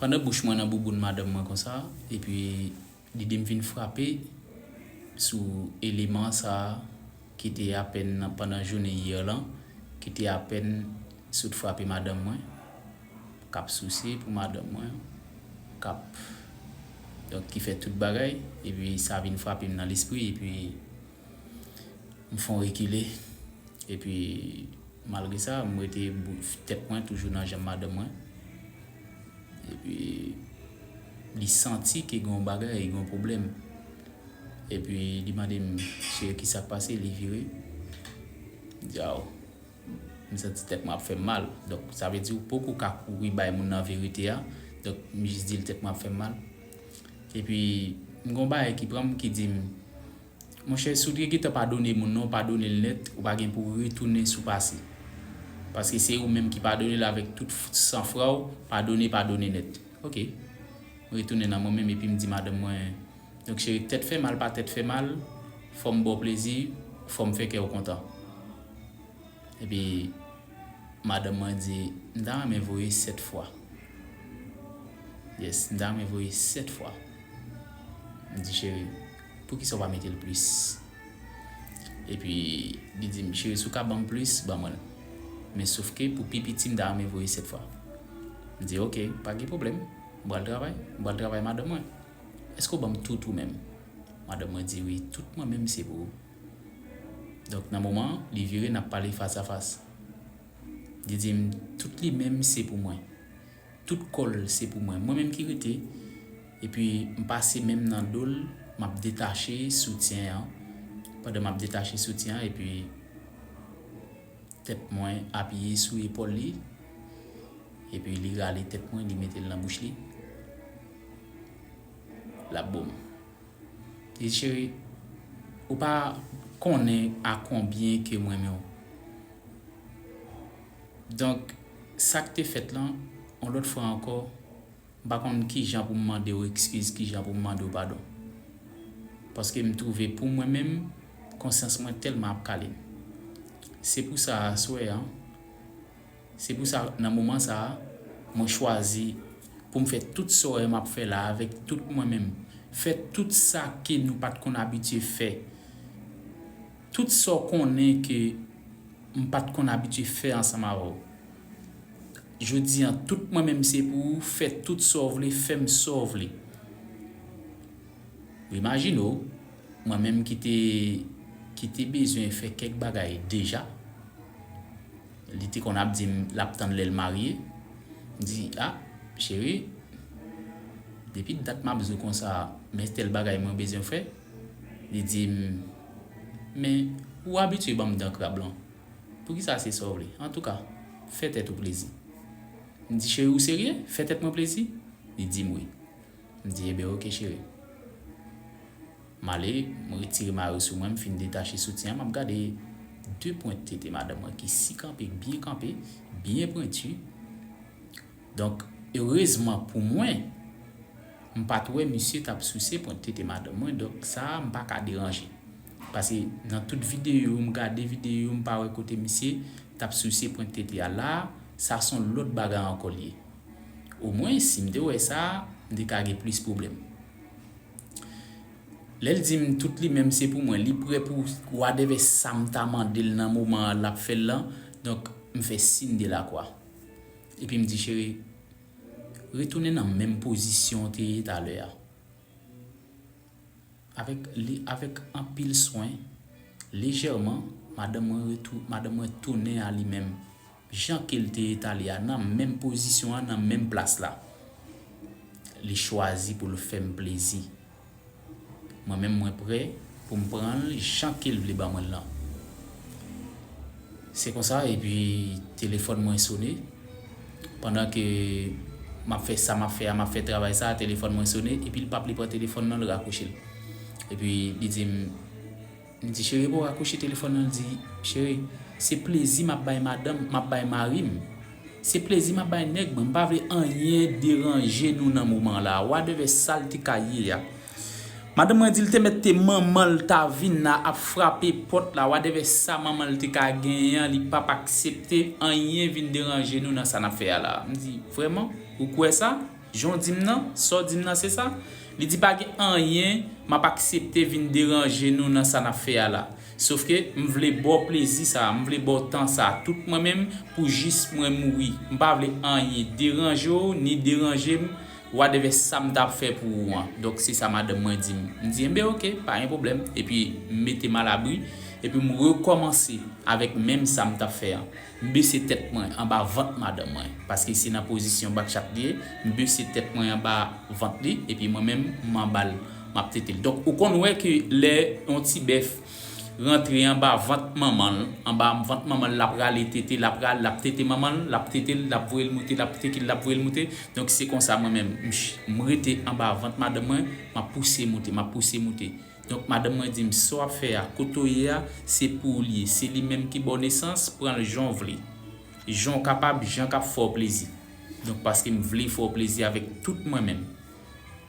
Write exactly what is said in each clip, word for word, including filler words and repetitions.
Pandan bouch mwen nan bouboun madanm mwen konsa, epi li di m vin frape sou eleman sa a ki te apèn nan, pandan jounen yè lan, ki te apèn sot frape madanm mwen, k ap souse pou madanm mwen, k ap, donk, ki fè tout bagay, epi sa vin frape m nan lespri, epi m fè yon rekile, epi malgre sa, m rete bou-, tèt mwen toujou nan janm madanm mwen. Epi li santi ke gen yon bagay, gen yon pwoblèm. Epi li mande m, "Cheri, ki sa k pase?" Li vire. M di, "Aw, m santi tèt mwen ap fè m mal." Donk, sa vle di ou poko ka kouri bay moun nan verite a. Donk, m jis di l tèt mwen ap fè m mal. Epi, m gen yon bagay ki pran m, ki di m, "Monchè, si w te gentan padone moun nan, w padone l nèt, ou pa gen pou w retounen sou pase. Paske se ou menm ki padone l avèk tout f-, sanfra w, padone, padone nèt." Oke. M retounen nan mwen menm epi m di madanm mwen, "Donk, cheri, tèt fè mal, pa tèt fè mal, fò m ba w plezi, fò m fè kè w kontan." Epi, madanm mwen di, "M ta renmen voye sèt fwa." Yes, m ta renmen voye sèt fwa. M di, "Cheri, poukisa w pa mete l plis?" Epi, li di m, "Cheri, si w ka ban m plis, ban mwen l. Men sof ke pou pi piti, m ta renmen voye sèt fwa." M di, "Oke, pa gen pwoblèm. M pral travay, m pral travay madanm mwen. Èske w ban m tout ou menm?" Madanm mwen di, "Wi, tout mwen menm se pou ou." Donk, nan moman an, li vire, n ap pale fas a fas. Li di m, "Tout li menm se pou mwen. Tout kò l se pou mwen." Mwen menm ki rete, epi m pase men m nan do l, m ap detache soutyen an. Pandan m ap detache soutyen an, epi tèt mwen apiye sou epòl li, epi li rale tèt mwen, li mete l nan bouch li. L ap bo m. Li di, "Cheri, ou pa konnen a konbyen ke m renmen w." Donk, sa k te fèt lan, yon lòt fwa ankò, m pa konn kijan pou m mande w ekskiz, kijan pou m mande w padon. Paske m twouve pou mwen menm, konsyans mwen tèlman ap kale m. Se pou sa, aswè a, se pou sa, nan moman sa a, mwen chwazi pou m fè tout sa w wè m ap fè la avèk tout mwen menm. Fè tout sa ke nou pa t konn abitye fè. Tout sa w konnen ke m pa t konn abitye fè ansanm avè w. Jodi a, tout mwen menm se pou ou, fè tout sa w vle, fè m sa w vle. Imajine w, mwen menm ki te, ki te bezwen fè kèk bagay deja, li te konn ap di m l ap tann lè l marye. M di, "A, cheri, depi dat m ap di w konsa, men tèl bagay mwen bezwen fè." Li di m, "Men, ou abitye ban m dan krab lan. Poukisa se sa w vle? Antouka, fè tèt ou plezi." M di, "Cheri, ou serye? Fè tèt mwen plezi?" Li di m, "Wi." M di, "Ebyen, oke, cheri." M ale, m retire mayo sou mwen, m fin detache soutyen an, m ap gade de pwent tete madanm mwen ki si kanpe, byen kanpe, byen pwenti. Donk, erezman pou mwen, m pa t wè misye t ap souse pwent tete madanm mwen, donk sa a, m pa ka deranje. Paske nan tout videyo, m gade videyo, m pa wè kote misye t ap souse pwent tete a. La a, sa se yon lòt bagay ankò l ye. Omwen, si m te wè sa, m te ka gen plis pwoblèm. Lè l di m tout li menm se pou mwen, li prè pou whatever sa m ta mande l nan moman an, l ap fè l lan. Donk, m fè siy de lakwa. Epi m di, "Cheri, retounen nan menm pozisyon w te ye talè a." Avèk li, avèk anpil swen, lejèman, madanm mwen retou-, madanm mwen tounen a li menm, jan ke l te ye talè a, nan menm pozisyon an, nan menm plas la. Li chwazi pou l fè m plezi. Mwen menm, mwen prè pou m pran l jan ke l vle ban mwen l lan. Se konsa, epi telefòn mwen sone. Pandan ke m ap fè sa m ap fè a, m ap fè travay sa a, telefòn mwen sone, epi l p ap li pran telefòn nan, l rakwoche l. Epi li di m, m di, "Cheri, pa w rakwoche telefòn nan." L di, "Cheri, se plezi m ap bay madanm, m ap bay mari m. Se plezi m ap bay nèg mwen. M pa vle anyen deranje nou nan moman la a." Whatever sa l te ka ye a. Madanm mwen di l te mèt te manman l ta vin la ap frape pòt la, whatever sa manman l te ka genyen an, li p ap aksepte anyen vin deranje nou nan sa n ap fè a la. M di, "Vrèman? Ou kwè sa?" Jan w di m nan, sa w di m nan se sa? Li di pa gen anyen, m ap aksepte vin deranje nou nan sa n ap fè a la. Sofke m vle ba w plezi sa, m vle ba w tan sa, tout mwen menm pou jis mwen mouri. M pa vle anyen deranje w, ni deranje m, whatever sa m t ap fè pou ou an. Donk se sa madanm mwen di m. M di, enben oke, pa gen pwoblèm. Epi m mete m alabri, epi m rekòmanse avèk menm sa m t ap fè an. M bese tèt mwen anba vant madanm mwen, paske se nan pozisyon bakchat li ye. M bese tèt mwen anba vant li, epi mwen menm, m anba l, m ap tete l. Donk, ou konn wè ke lè yon ti bèf rantre anba vant manman l, anba vant manman l, l ap rale tete, l ap rale, l ap tete manman l, l ap tete l, l ap voye l moute, l ap teke l, l ap voye l moute. Donk, se konsa mwen menm, m ch-, m rete anba vant madanm mwen, m ap pouse moute, m ap pouse moute. Donk, madanm mwen di m, sa w ap fè a, kote w ye a, se pou ou l ye. Se li menm ki ba w nesans, pran l jan w vle. Jan w kapab, jan k ap fè w plezi. Donk, paske m vle fè w plezi avèk tout mwen menm.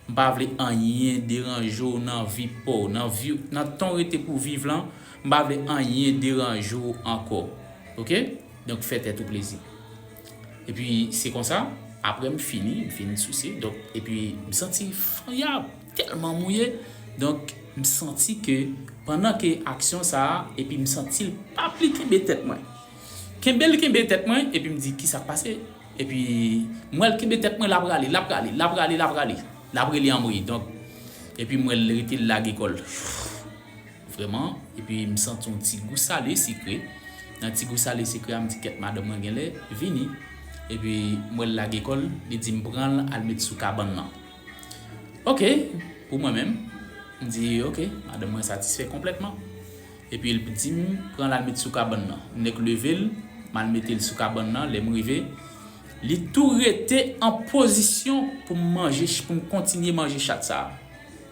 M pa vle anyen deranje w nan vi pa w, nan vi, nan tan w rete pou viv lan, m pa vle anyen deranje w ankò. Oke? Donk, fè tèt ou plezi. Epi, se konsa, apre m fini, m fin souse, donk, epi m santi fanyab tèlman mouye, donk, m santi ke pandan ke aksyon sa a, epi m santi l pa pli kenbe tèt mwen. Kenbe l kenbe tèt mwen, epi m di, kisa k pase? Epi, m wè l kenbe tèt mwen, l ap rale, l ap rale, l ap rale, l ap rale. L ap rele anmwe, donk, epi m wè l rete, l lage kò l. Vrèman, epi m santi yon ti gou sale sikre. Nan ti gou sale sikre a, m di, kèt, madanm mwen genlè vini. Epi m wè l lage kò l, li di m pran l al met sou kabann nan. Oke, pou mwen menm, m di, oke, madanm mwen satisfè konplètman. Epi l di m pran l al met sou kabann nan. M nèk leve l, m al mete l sou kabann nan, lè m rive, li tou rete an pozisyon pou m manje, pou m kontinye manje chat sa a.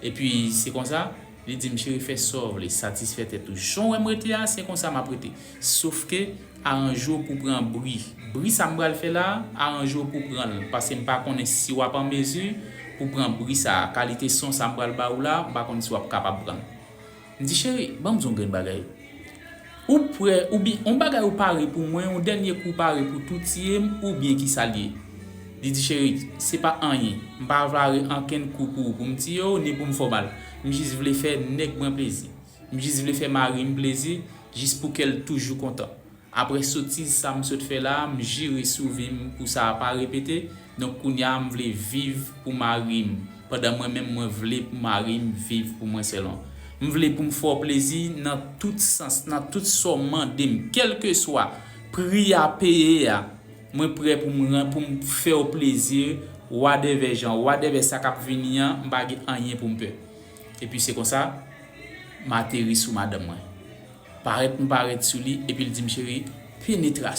Epi, se konsa, li di m, cheri, fè sa w vle, satisfè tèt ou. Jan w wè m rete a, se konsa m ap rete. Sofke, aranje w pou pran bri. Bri sa m pral fè la, aranje w pou pran l. Paske m pa konnen si w ap an mezi pou pran bri sa a. Kalite son sa m pral ba ou la, m pa konn si w ap kapab pran l. M di, cheri, ban m di w yon grenn bagay. Ou prè, oubyen yon bagay ou pare pou mwen, yon dènye kou ou pare pou tou tiye m, oubyen ki sa l ye? Li di, cheri, se pa anyen. M pa pare ankenn kou pou ou, pou m tiye w, ni pou m fè w mal. M jis vle fè nèg mwen plezi. M jis vle fè mari m plezi, jis pou kè l toujou kontan. Apre sotiz sa m sot fè la, m jire sou vi m pou sa a pa repete. Donk, kounye a, m vle viv pou mari m, pandan mwen menm, mwen vle pou mari m viv pou mwen sèlman. M vle pou m fè w plezi nan tout sans, nan tout sa w mande m, kèlkeswa pri a peye a, mwen prè pou m ran-, pou m fè w plezi, whatever jan, whatever sa k ap vini an, m pa gen anyen pou m pè. Epi se konsa, m ateri sou madanm mwen. Parèt m parèt sou li, epi l di m, cheri, penetrasyon.